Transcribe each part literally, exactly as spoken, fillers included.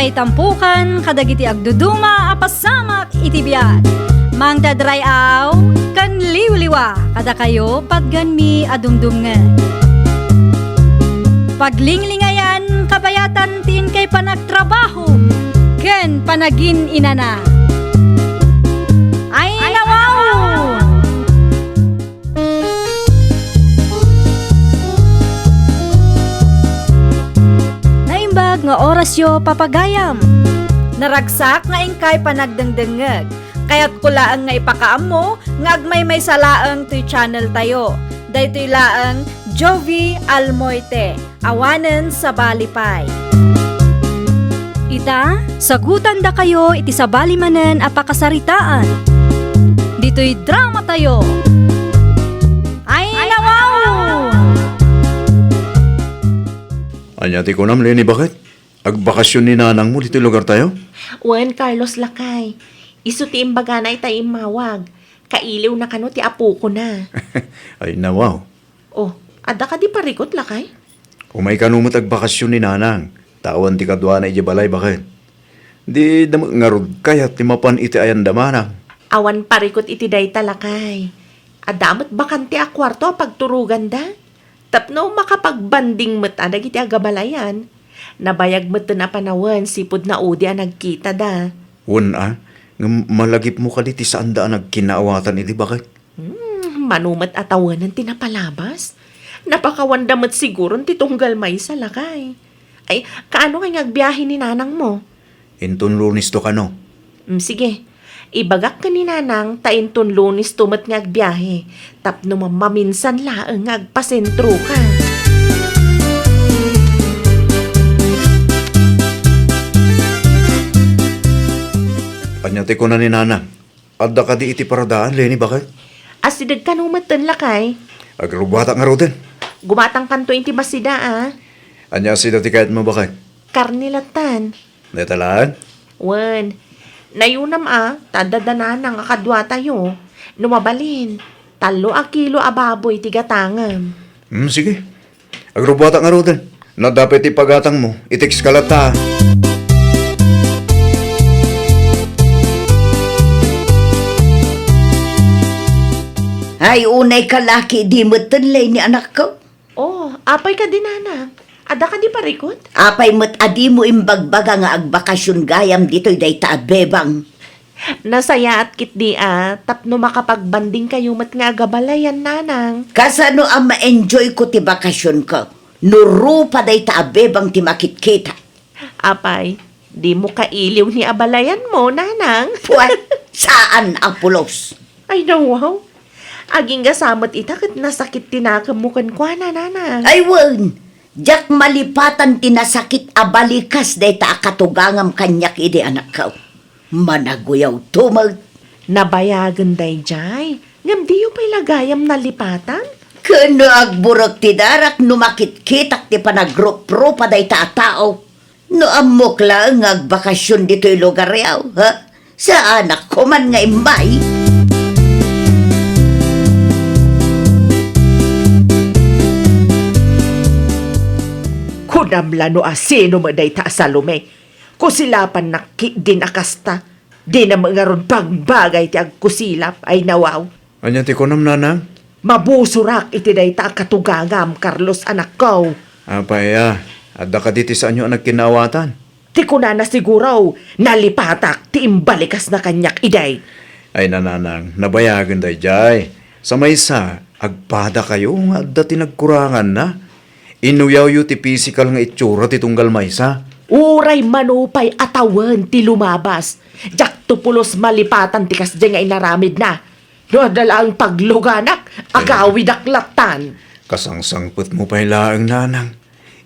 Itampukan kadagiti agduduma a pasamak iti biag. Mangted ray-aw ken liwliwa kadakayo patgenmi a dumdumngeg. Paglinglingayan kabayatan ti inkay panagtrabaho ken panagin-inana. Ay, nawaw! Naimbag nga orasyo, papagayam. Naragsak nga inkay panagdengdengngeg. Kayatko laeng nga ipakaammo nga agmaymaysa laeng toy channel tayo. Daytoy laeng Jovi Almoite. Awanen sabali pay. Ita, sagutandakayo iti sabali manen a pakasaritaan. Ditoy drama tayo. Ay, nawaw! Ania ti kunam, Leni, baket? Agbakasyon ni nanangmo ditoy lugar tayo? Wen, Carlos, lakay. Isu ti imbagana ita immawag. Kailiw na kano ti apokona. Ay, nawaw. Oh, adda kadi parikut, lakay? Umay kano met agbakasyon ni nanang, ta awan ti kaduana idiay balay, baket. Di da met ngarud kayat ti mapan iti ayan da manang. Awan parikut iti dayta, lakay. Adda met bakante a kuarto a pagturoganda. Tapno makapagbanding met a dagiti agabalayan. Nabayag met a panawen sipud naudi a nagkitada. Wen a, ngem malagipmo kadi ti saanda a nagkinaawatan idi, baket? Hmm, mano met a tawenan ti napalabas? Napakawanda met siguron ti tunggal maysa, lakay. Ay, kaano kay nga agbiahe ni nanangmo? Inton Lunes to kano. Hmm, sige. Ibagak ken ni nanang ta inton Lunes to met nga agbiahe. Tapno ma-, maminsan laeng nga agpasentroka. Ania ti kuna ni nanang? Adda kadi iti paradaan, Leni, baket? Asideg kano metten, lakay. Agrubbuatak ngaruden. Gumatangkanto iti basida, a. Ania asida ti kayatmo, baket? Karne lattan. Netalan? Wen. Nayunam, a, ta adda da nanang a kaduatayo. No mabalin, tallo a kilo a baboy ti gatangem. Hmm, sige. Agrubbuatak ngaruden. No adda pay ti pagatangmo, i-text ka latta. Ay, unay ka laki, di metten, Leni, anakko. Oh, apay kadi, nana? Adda kadi parikut? Apay met a dimo imbagbaga nga agbakasyon gayam ditoy dayta a bebang? Nasayaat ketdi a tapno makapagbandingkayo met nga agabalayan, nanang. Kasano a ma-enjoyko ti bakasionko no rupa dayta a bebang ti makitkita? Apay, dimo kailiw ni abalayanmo, nanang? Puwet, saan a pulos. Ay, nawaw. Agingga sa met ita ket nasakit ti nakemmo kenkuana, nanang. Ay, wen. Diak malipatan ti nasakit a balikas dayta a katugangam kaniak idi, anakko. Managuyawto met. Nabayagen daydiay, ngem diyo pay la gayam nalipatan? Ken no agburek ti darak no makitkitak ti panagruprupa dayta a tao. No ammok laeng nga agbakasion ditoy lugaryo, ha? Saanak ko man nga immay. Kunam la no asino met dayta a Salome. Kusilapannak ketdin a kasta. Dina met ngarud pangbagay ti agkusilap, ay nawaw. Ania ti kunam, nanang? Mabusorak iti dayta a katugangam, Carlos, anakko. Apay a, adda kadi ti saanyo a nagkinaawatan? Ti kunana siguro, nalipatak ti imbalikasna kaniak idi. Ay, nanang, nabayagen daydiay. Sa maysa, agpadakayo nga adda ti nagkuranganna. Inuyawyo ti pisikal nga itsura ti tunggal maysa. Uray mano pay a tawen ti lumabas, diakto pulos malipatan ti kasdiay nga inaramidna. No adda laeng pagluganak, agawidak lattan. Kasangsangpetmo pay laeng, nanang.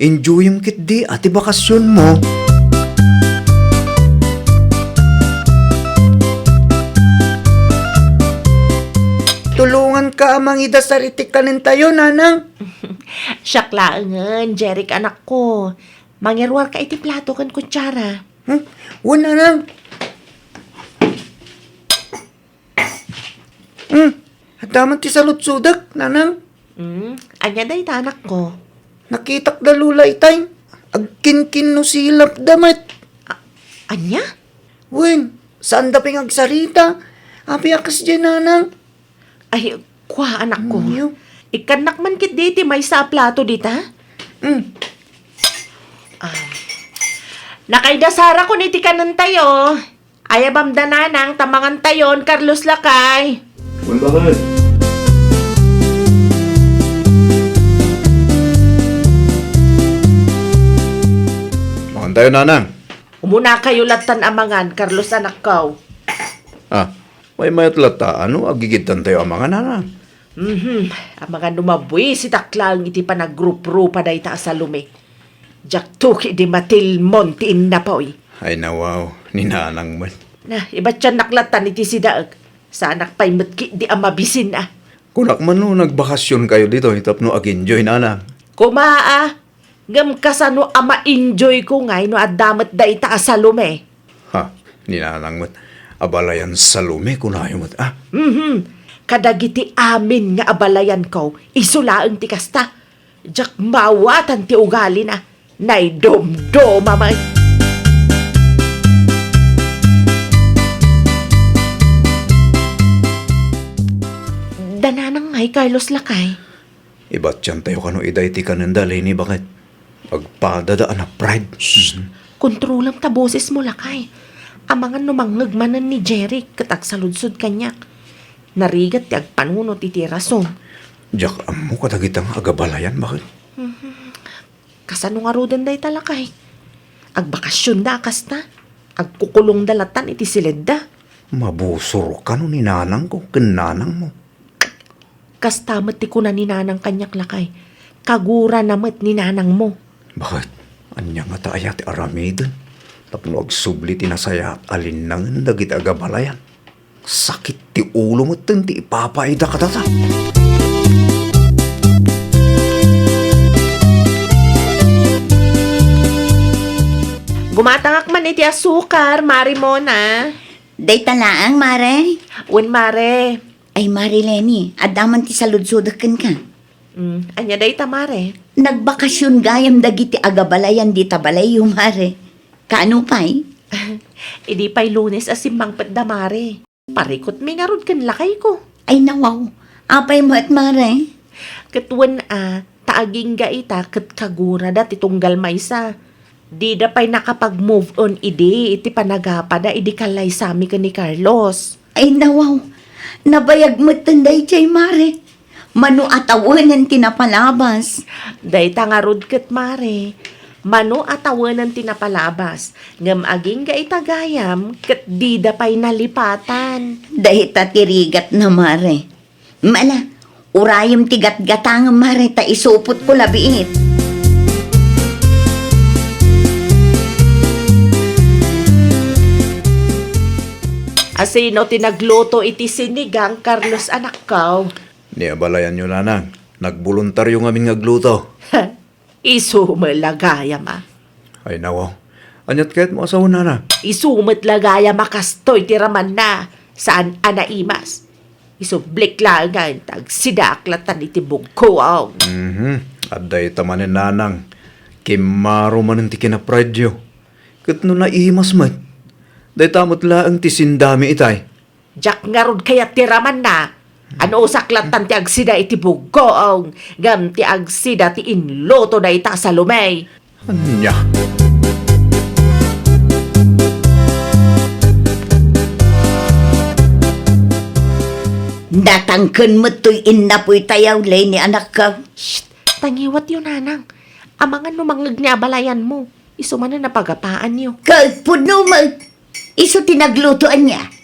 Enjoyem ketdi a ti bakasionmo. Tulonganka a mangidasar iti kanentayo, nanang. Siak laengen, Jeric, anakko. Mangiruarka iti plato ken kutsara. Hmm? Wen, nanang. Hmm, adda man ti saludsodek, nanang. Hmm, ania dayta, anakko? Nakitak da Lola itay. Agkinkinnusilapda met. A-, Ania? Wen, saanda pay nga agsarita. Apay a kasdiay, nanang? Ay, kua, anakko. Ania? Ikkannak man ketdi ti maysa a plato dita? Mm. Ah. Nakaidasarako ni ti kanentayo. Ayabamda, nanang, ta mangantayon, Carlos lakay. Wen, bakit? Mangantayo, nanang. Umunakayo lattan a mangan, Carlos, anakko. Ah, maymayat latta, ano, agigidtantayo a mangan, nanang? Mhm. Amangan no mabuisitak laeng iti panagruprupa dayta a Salome. Diakto ketdi matilmon ti innapoy. Ay, nawaw, ni nanang met. Na, ibatiannak lattan iti sidaek. Saanak pay met ketdi a mabisin a. Kunak man no nagbakasionkayo ditoy tapno ag-enjoy, nanang. Koma a, ngem kasano a ma-enjoyko ngay no adda met dayta a Salome? Ha, ni nanang met, abalayan Salome, kunayo met, ah? Mhm. Kadagiti amin nga abalayanko, isu laeng ti kasta. Diak maawatan ti ugalina. Naidumduma met. Da nanang ngay, Carlos lakay. Ibatiantayo kano ida iti kanenda, Leni, baket agpadada a na-pride. Shh! Mhm. Kontrolam ta bosesmo, lakay. Amangan no mangngeg manen ni Jeric ket agsaludsod kaniak. Narigat ti agpanunot iti rason. Diak ammo kadagita nga agabalayan, baket. Mhm. Kasano ngaruden dayta, lakay? Agbakasionda a kasta. Agkukulongda lattan iti siledda. Mabusor kano ni nanangko ken nanangmo. Kasta met ti kuna ni nanang kaniak, lakay. Kagurana met ni nanangmo. Baket, ania ngata aya ti aramiden tapno agsubli ti nasayaat a linnangen dagiti agabalayan? Sakit ti ulo metten ti ipapaayda kadata. Gumatangak man iti asukar, Mare Mona. Dayta laeng, Mare? Wen, Mare. Ay, Mare Leni, adda man ti saludsodek kenka. Mm, ania dayta, Mare? Nagbakasion gayam dagiti agabalayan dita balayyo, Mare. Kaano pay? Idi pay Lunes a simmangpetda, Mare. Parikutmi ngarud ken lakayko. Ay, nawaw. Apay met, Mare? Ket wen a, ta agingga ita ket kagurada ti tunggal maysa. Dida pay nakapag-move on idi iti panagapada idi kallaysami ken ni Carlos. Ay, nawaw. Nabayag metten daydiay, Mare. Mano a tawenen ti napalabas. Dayta ngarud ket, Mare. Mano a tawenen ti napalabas. Ngem agingga ita gayam ket dida pay nalipatan. Dayta ti rigatna, Mare. Mala, urayem ti gatgatangem, Mare, ta isupotko labiit. Asino ti nagluto iti sinigang, Carlos, anakko? Ni abalayanyo, nanang. Nagboluntaryo ngamin nga agluto. Isu met la gayam a. Ay, nawaw. Aniat kayatmo a sawen, nanang? Isu met la gayam a kastoy ti ramanna. Saan a naimas. Isublik laengen ta agsidaak lattan iti bugkoam. Mhm. Adda ita manen, nanang. Kimmaro manen ti kinaprideyo. Ket no naimas met, dayta met laeng ti sindami itay. Diak ngarud kayat ti ramanna. Anusak lattan ti agsida iti bugkoam, ngem ti agsida ti inluto dayta a Salome. Ania? Natangken met toy innapoytayo, Leni, anakko. Shh! Tangiwatyo, nanang. Amangan no mangngeg ni abalayanmo. Isu manen a pagapaanyo. Ket pudno met. Isu ti nagluto ania?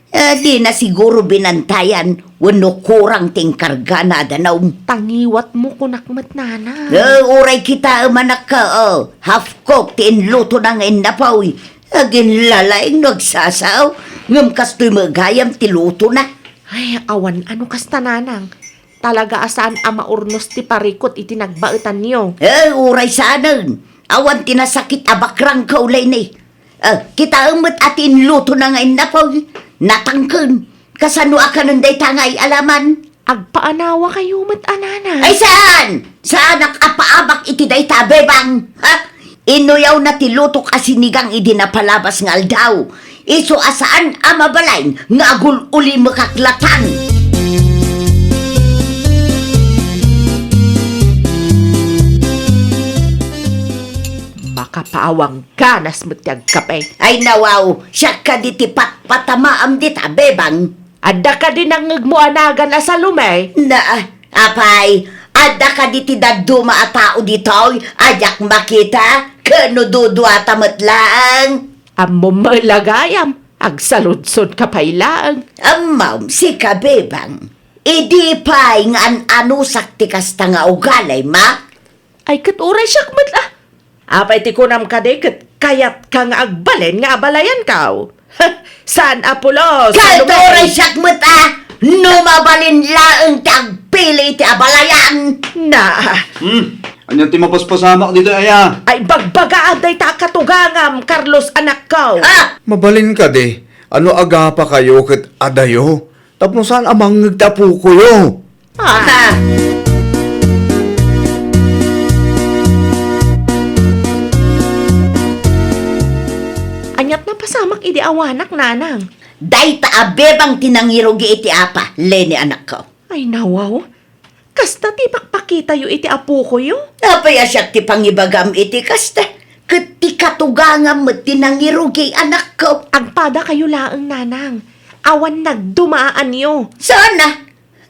Eh, dina siguro binantayan wenno kurang ti inkargana a danum. Tangiwatmo, kunak met, nanang. Eh, uray kitaem, anakko, oh. Half cook ti inlutona nga innapoy. Aginlalaing no agsasao, ngem kastoy met gayam ti lutona. Ay, awan a no kasta, nanang. Talaga a saan a maurnos ti parikut iti nagbaetanyo. Eh, uray saanen. Awan ti nasakit a bakrangko, Leni. Eh, kitaem met a ti inlutona nga innapoy, natangken. Kasano a kanen dayta nga ay-alaman? Agpaanawakayo met a, nanang. Ay, saan? Saanak a paabak iti dayta a bebang? Ha? Inuyawna ti lutok a sinigang idi napalabas nga aldaw. Isu a saan a mabalin nga agul-ulimekak latan. Makapaawang ganas met ti agkape. Ay nawaw, siak kadi ti patpatamaam dita, Bebang. Adda kadi nangngegmo a nagan a Salome? Na, apay, adda kadi ti dadduma a tao ditoy a diak makita? Ken no duduata met laeng? Ammom met la gayam, agsaludsodka pay laeng. Ammom, sika, Bebang. Idi pay nga an-anusak ti kasta nga ugalim, a? Ay, ket uray siak met, a. Apay ti kunam kadi ket kayatka nga agbalin nga abalayankaw? Saan a pulos, Salome? Kalturay siak met, a! No mabalin laeng ti agpili iti abalayan! Na. Hmm, ania ti mapaspasamak ditoy, aya? Ay, bagbagaan dayta a katugangam, Carlos, anakko. Ah! Mabalin kadi, a no agapakayo ket adayo, tapno saan a mangngeg ti apokoyo? Ah. Aniat napasamak idi awanak, nanang? Dayta a Bebang ti nangirugi iti apa, Leni, anakko. Ay, nawaw. Kasta ti ipakpakitayo iti apokoyo? Apay a siak ti pangibagam iti kasta? Ket ti katugangam met ti nangirugi, anakko. Agpadakayo laeng, nanang. Awan nagdumaanyo. Saan a?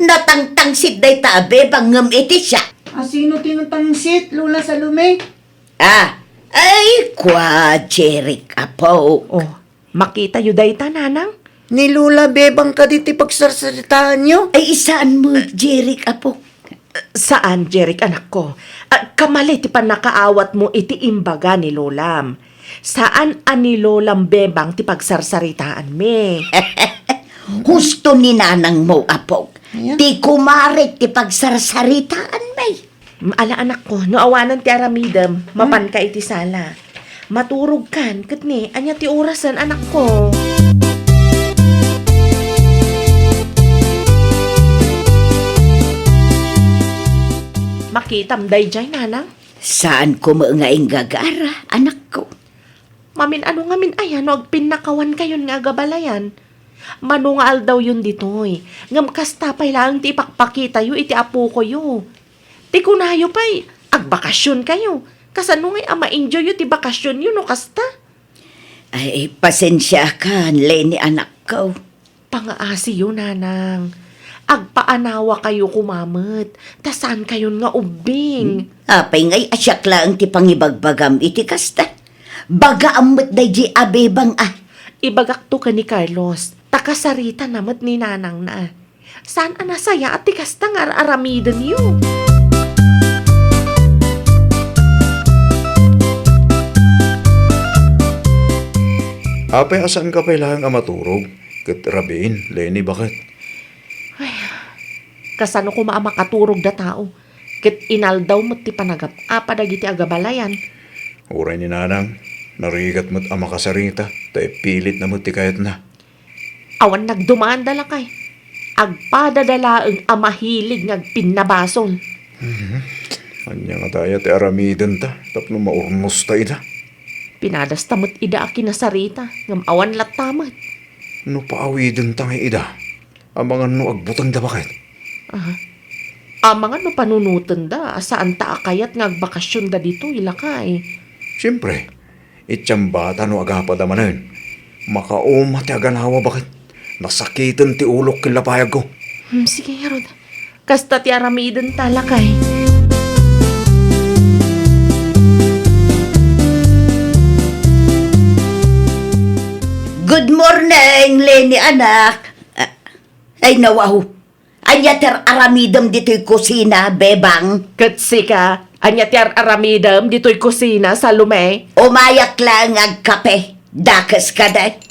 Natangtangsit dayta a Bebang ngem iti siak. A, sino ti natangsit, Lola Salome? Ah, ay, kua, Jeric, apo. Oh, makitayo dayta, nanang? Ni Lola Bebang kadi ti pagsarsaritaanyo? Ay, saan met, Jeric, apo. Saan, Jeric, anakko. Ah, kamali ti pannakaawatmo iti imbaga ni Lolam. Saan a ni Lolam Bebang ti pagsarsaritaanmi. Husto ni nanangmo, apok. Ayan. Ti kumarek ti pagsarsaritaanmi. Mm, ala, anakko, no awanan ti aramidem, mapanka iti sala. Maturogkan, ket ni, ania ti orasen, anakko? Makitam daydiay, nanang? Saanko met nga inggagara, anakko. Mamin-ano ngamin aya no agpinnakawankayon nga agabalayan? Mano nga aldawyon ditoy, ngem kasta pay laeng ti ipakpakitayo iti apokoyo. Ti kunayo pay, agbakasionkayo. Kasano ngay a ma-enjoyyo ti bakasionyo no kasta? Ay, pasensiakan, Leni, anakko. Pangaasiyo, nanang. Agpaanawakayo koma met, ta saankayon nga ubbing. Hmm? Apay ngay a siak laeng ti pangibagbagam iti kasta? Bagaam met daydi a Bebang a. Ibagakto ken ni Carlos, ta kasaritana met ni nanangna. Saan a nasayaat ti kasta nga ar-aramidenyo? Apay a saanka pay laeng a maturog? Ket rabiin, Leni, baket? Ay, kasano koma a makaturog da tao? Ket inaldaw met ti panagap-apa dagiti agabalayan. Uray ni nanang, narigat met a makasarita, ta ipilitna met ti kayatna. Awan nagdumaanda, lakay. Agpadada laeng a mahilig nga agpinnabasol. Mhm. Ania ngata aya ti aramidenta tapno maurnosta ida? Pinadasta met ida a kinasarita, ngem awan latta met. No paawidenta ngay ida, amangan no agbutengda baket? Aha. Amangan no panunotenda a saanta a kayat nga agbakasionda ditoy, lakay. Siempre, iti ambata no agapada manen. Makauma ti aganawa baket. Nasakiten ti ulok ken lapayagko. Hmm, sige, ngarud. Kasta ti aramidenta, lakay. Good morning, Leni, anak. Ah, ay, nawaw. Ania ti ar-aramidem ditoy kusina, Bebang? Ket sika, ania ti ar-aramidem ditoy kusina, Salome? Umayak laeng agkape. Dakes kadi.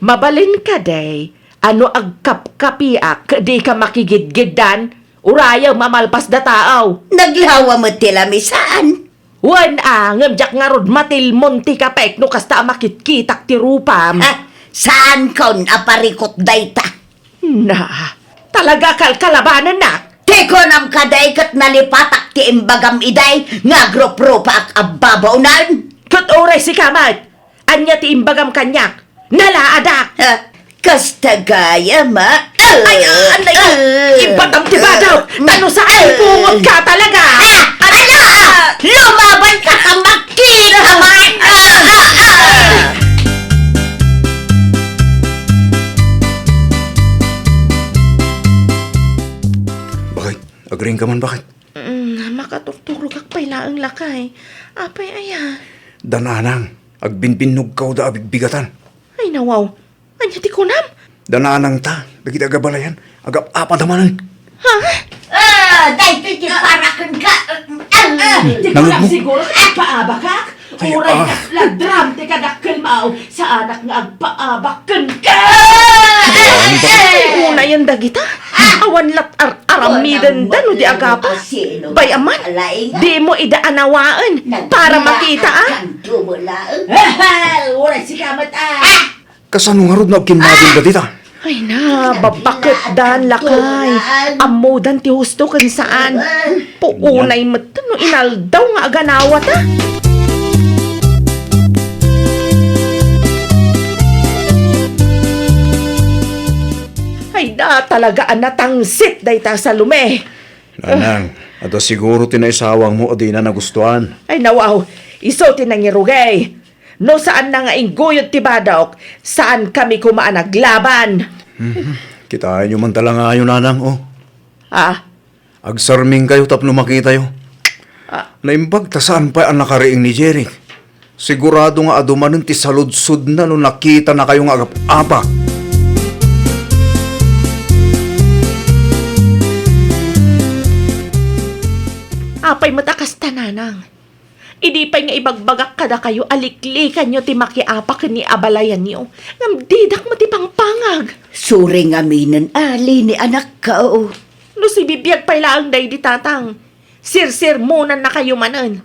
Mabalin kadi, a no agkapkapiak, dika makigidgiddan, urayem a malpas da tao. Naglawa met ti lamisaan. Wen a, ngem diak ngarud matilmon ti kapek no kasta a makitkitak ti rupam. Ha? Saankon a parikut dayta? Na, talaga kalkalabanennak. Ti kunam kadi ket nalipatak ti imbagam idi nga agruprupaak a babaonen. Ket uray sika met, ania ti imbagam kaniak? Nalaadak! Ha? Kasta gayam, a? Ay, ah, anay ko! Ibatam ti badaw! Tano sa ay, bungot ka talaga! Ah! Ano? Lumaban ka, makita man! Ah! Ah! Ah! Bakit? Agring ka man, bakit? Mm, makatukturogak pay laeng, lakay. Apay aya? Da nanang, agbinbinnugkaw da a bigbigatan. Ay, nawaw. Ania ti kunam? Da nanang ta, dagiti agabalayan, agap-apa da manen. Ha? Ah, daytoy ti para kenka. Ah, ah, ti kunam siguro, agpaabakak? Ay, uray ah. Kasla dram ti kadakkel, mao, saanak nga agpaabak kenka. Ay, unayen dagita. Awan lat ar-, aramidenda no di agapa. Bay, aman, dimo ida anawaen para makita, a? Uray sika met, a. Kasano ngarud no agkimmagenda dita? Ay na, babaketdan, lakay. Ammodan ti husto ken saan. Puunay met no inaldaw nga aganawata. Ay na, talaga a natangsit dayta Salome. Nanang, adda siguro ti naisawangmo a dina nagustuan. Ay, nawaw, isu ti nangirugay. No saanna nga ingguyod ti badok, saankami koma a naglaban. Mhm. Kitaenyo man talangayo, nanang, o. Ah? Agsarmingkayo tapno makitayo. Ah. Naimbag ta saan pay a nakariing ni Jeric. Sigurado nga adu manen ti saludsodna no nakitanakayo nga agap-apa. Apay met a kasta, nanang? Idi pay nga ibagbagak kadakayo a liklikanyo ti makiapa ken ni abalayanyo, ngem didak met ipangpangag. Suri ngaminen, a, Leni, anakko. No sibibiag pay laeng daydi tatang, sirsermonannakayo manen.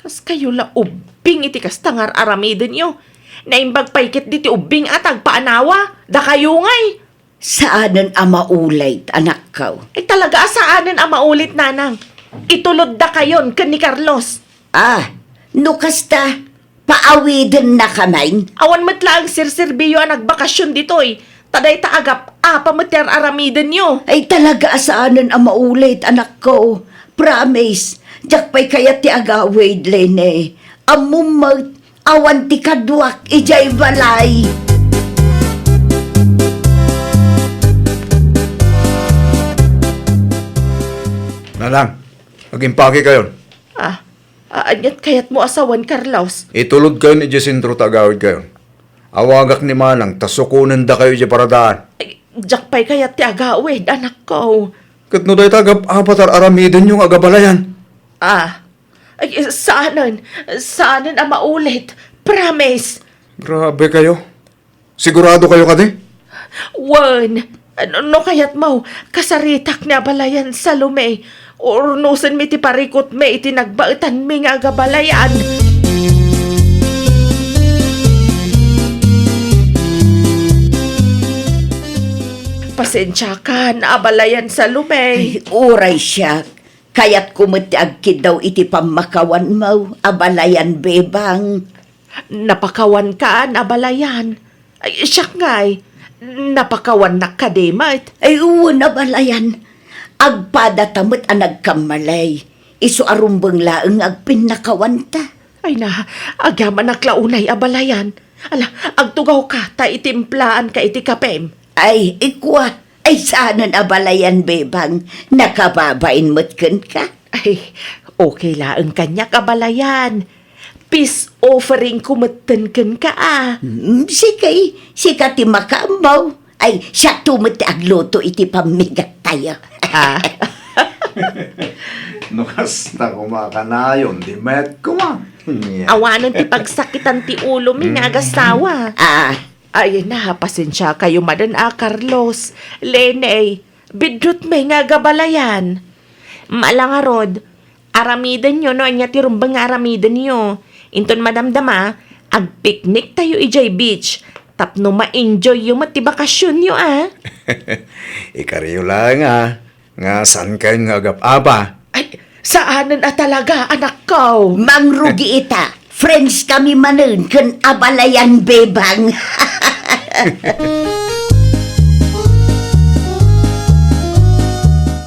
Kaskayo la ubbing iti kasta nga ar-aramidenyo. Naimbag pay ketdi ti ubbing a tagpaanawa, dakayo ngay. Saanen a maulit, anakko. Ay, talaga a saanen a maulit, nanang. Ituloddakayon ken ni Carlos. Ah, no kasta, paawidennakamin? Awan met laeng serserbiyo a nagbakasyon ditoy. Ta dayta agap-apa met ti ar-aramidenyo. Ay, talaga a saanen a maulit, anakko. Promise, diak pay kayat ti agawid, Leni. Ammom met, awan ti kaduak idiay balay. Nanang, agimpakekayon. Ah, a-, aniat kayatmo a sawen, Carlos? Itulodkayon idiay sentro ta agawidkayon. Awagak ni manang ta sukonendakayo idiay paradaan. Ay, diak pay kayat ti agawid, anakko. Ket no dayta agap-apa ti ar-aramidenyo nga agabalayan? Ah, ay, saanen, saanen a maulit. Promise. Grabe kayo. Sigurado kayo kadi? Wen, no, no kayatmo, kasaritak ni abalayan, Salome. Urnosenmi ti parikutmi iti nagbaetanmi nga agabalayan. Pasensiakan, abalayan, Salome. Ay, uray siak. Kayatko met ti agkiddaw iti pammakawanmo, abalayan, bebang. Napakawankan, abalayan. Ay, siak ngay, napakawannak kadi met. Ay, wen, abalayan. Agpadata met a nagkammalay. Isu a rumbeng laeng nga agpinnakawanta. Ay na, agyamanak la unay, abalayan. Ala, agtugawka ta itimplaanka iti kapem. Ay, ikua, ay saanen, abalayan, bebang. Nakababain met kenka. Ay, okay laeng kaniak, abalayan. Peace offeringko metten kenka, a. Hmm, sige, sika ti makaammo. Ay, siakto met ti agluto iti pammigattayo. Ah. No kasta koma kanayon, di met koma. Awanen ti pagsakitan ti ulomi nga agasawa. Ah. Ay na, pasensiakayo manen a, Carlos. Leni, biddutmi nga agabalayan. Mala ngarud, aramidenyo no ania ti rumbeng nga aramidenyo. Inton madamdama, agpikniktayo idiay beach tapno ma-enjoyyo met ti bakasionyo, a. Ikariyo laeng, a, nga saankayon nga agap-apa. Ay, saanen a talaga, anakko. Mangrugi ita. Friends kami manen ken abalayan, Bebang.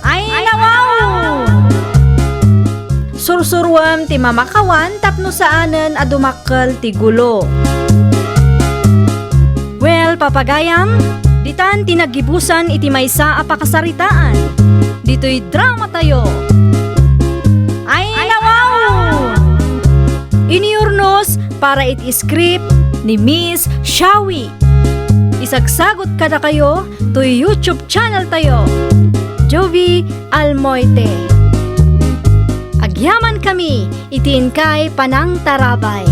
Ay, nawaw! Sursuruem ti mamakawan tapno saanen a dumakkel ti gulo. Well, papagayam, ditan ti naggibusan iti maysa a pakasaritaan. Ditoy dramatayo. Ay, nawaw! Iniurnos para iti script ni Miss Shawi. Isagsagot kadakayo toy YouTube channel tayo, Jovie Almoite. Agyaman kami iti inkay panangtarabay.